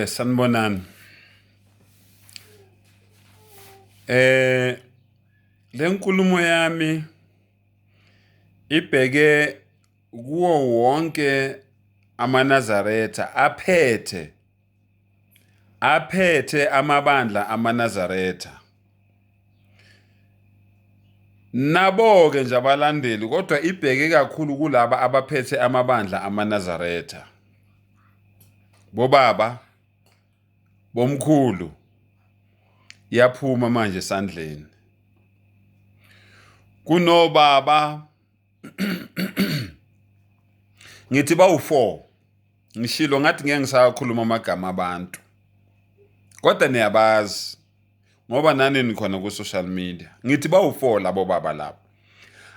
Sanibonani. Eh le nkulumo yami ibheke kuwo wonke amaNazaretha aphethe aphethe amabandla amaNazaretha. Nabo-ke nje abalandeli kodwa ibheke kakhulu kulaba abaphethe amabandla amaNazaretha. Bobaba, bomkhulu, iyaphuma manje esandleni. Kunobaba ngithi bawu-4 ngishilo ngathi ngeke ngisakhuluma amagama abantu kodwa niyabazi ngoba nani nikhona ku-social media. Ngithi bawu-4 labo baba labo.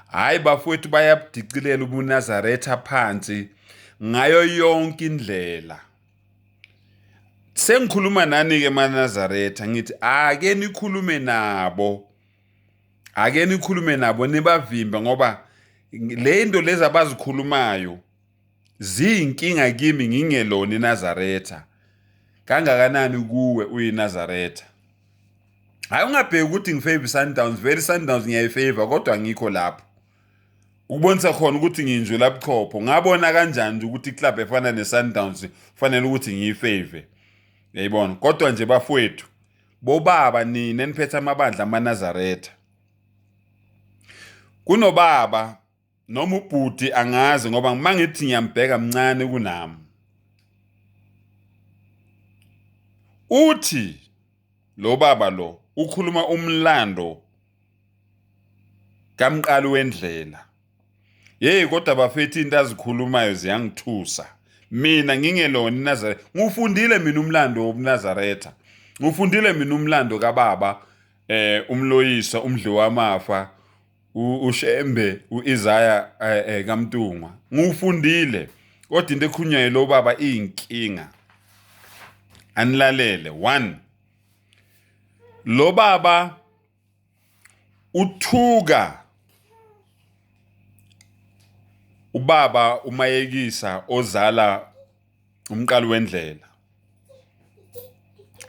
Hhayi bafowethu, bayabudicilela ubuNazaretha phansi ngayo yonke indlela. Sengikhuluma nani-ke maNazaretha, ngithi ake nikhulume nabo, ake nikhulume nabo nibavimbe, ngoba le nto lezi abazikhulumayo ziyinkinga kimi ngingelona iNazaretha. Kangakanani kuwe uyiNazaretha? Hayi, ungabheki ukuthi ngifavor i-Sundowns, vele i-Sundowns ngiyayifavor, kodwa angikho lapho. Ukubonisa khona ukuthi ngiyinzwela buchopho, ngabona kanjani nje ukuthi iclub efana ne-Sundowns kufanele ukuthi ngiyifavor. Uyayibona? Kodwa nje bafowethu, bobaba nina eniphethe amabandla amaNazaretha. Kunobaba noma ubhuti angazi, ngoba uma ngithi ngiyambheka mncane kunami. Uthi lo baba lo ukhuluma umlando kamqali wendlela. Yeyi kodwa bafethu, into azikhulumayo ziyangithusa. Mina ngingelona iNazaretha. Ngiwufundile mina umlando wobuNazaretha. Ngiwufundile mina umlando kababa umloyisa umdli wamafa uShembe uIsaya kaMntungwa. Ngiwufundile kodwa into ekhulunywayo lo baba iyinkinga. Anilalele. 1, lo baba uthuka ubaba uMayekisa ozala umqali wendlela.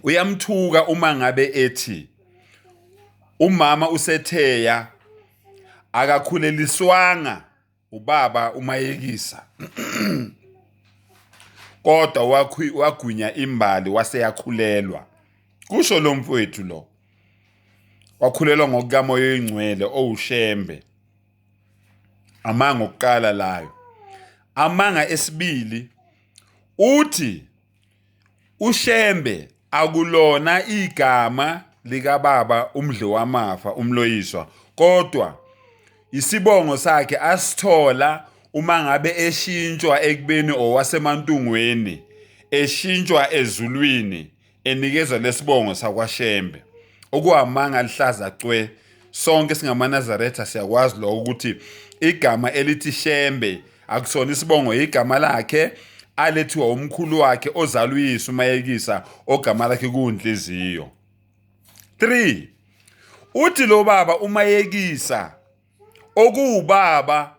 Uyamthuka uma ngabe ethi umama usetheya akakhuleliswanga ubaba uMayekisa, kodwa wagwinya imbali waseyakhulelwa. Kusho lo mfowethu lo, wakhulelwa ngokukaMoya oyingcwele owuShembe. Amanga okuqala layo. Amanga esibili, uthi uShembe akulona igama likababa umdli wamafa umloyiswa, kodwa isibongo sakhe asithola uma ngabe eshintshwa ekubeni owaseMantungweni, eshintshwa ezulwini, enikezwa lesibongo sakwaShembe, okuwamanga alihlaza cwe. Sonke singamaNazaretha siyakwazi lokho, ukuthi igama elithi Shembe akusona isibongo, igama lakhe alethiwa umkhulu wakhe ozalwa uyise uMayekisa, ogama lakhe kuwuNhliziyo. 3, uthi lo baba uMayekisa okuwubaba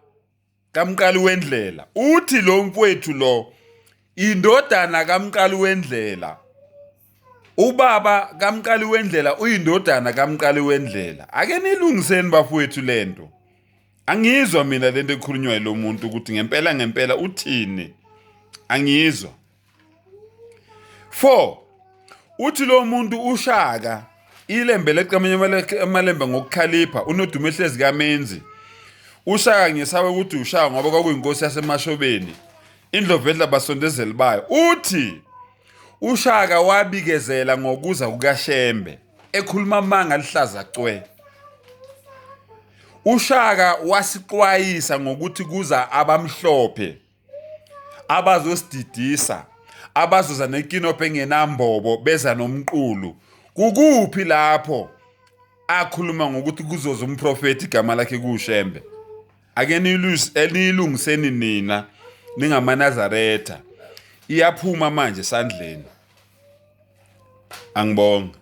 kaMqali wendlela, uthi lo mfowethu lo indodana kaMqali wendlela, ubaba kaMqali wendlela uyindodana kaMqali wendlela. Ake nilungiseni bafowethu lento, angizwa mina lento ekhulunywa lo muntu ukuthi ngempela ngempela uthini, angizwa. 4, uthi lo muntu uShaka ilembe leqamanye amalembe ngokukhalipha, unodumo ehlezi kamenzi. UShaka ngisaba ukuthi uShaka ngoba kwakuyinkosi yaseMashobeni, indlovu edla basondezeli bayo. Uthi uShaka wabikezela ngokuza kukaShembe, ekhuluma amanga alihlaza cwe. UShaka wasixwayisa ngokuthi kuza abamhlophe abazosididisa, abazoza nekinobho engenambobo, beza nomqulu. Kukuphi lapho akhuluma ngokuthi kuzoza umprofethi igama lakhe kuwuShembe? Ake niyilungiseni nina ningamaNazaretha, iyaphuma manje esandleni. Angibonge.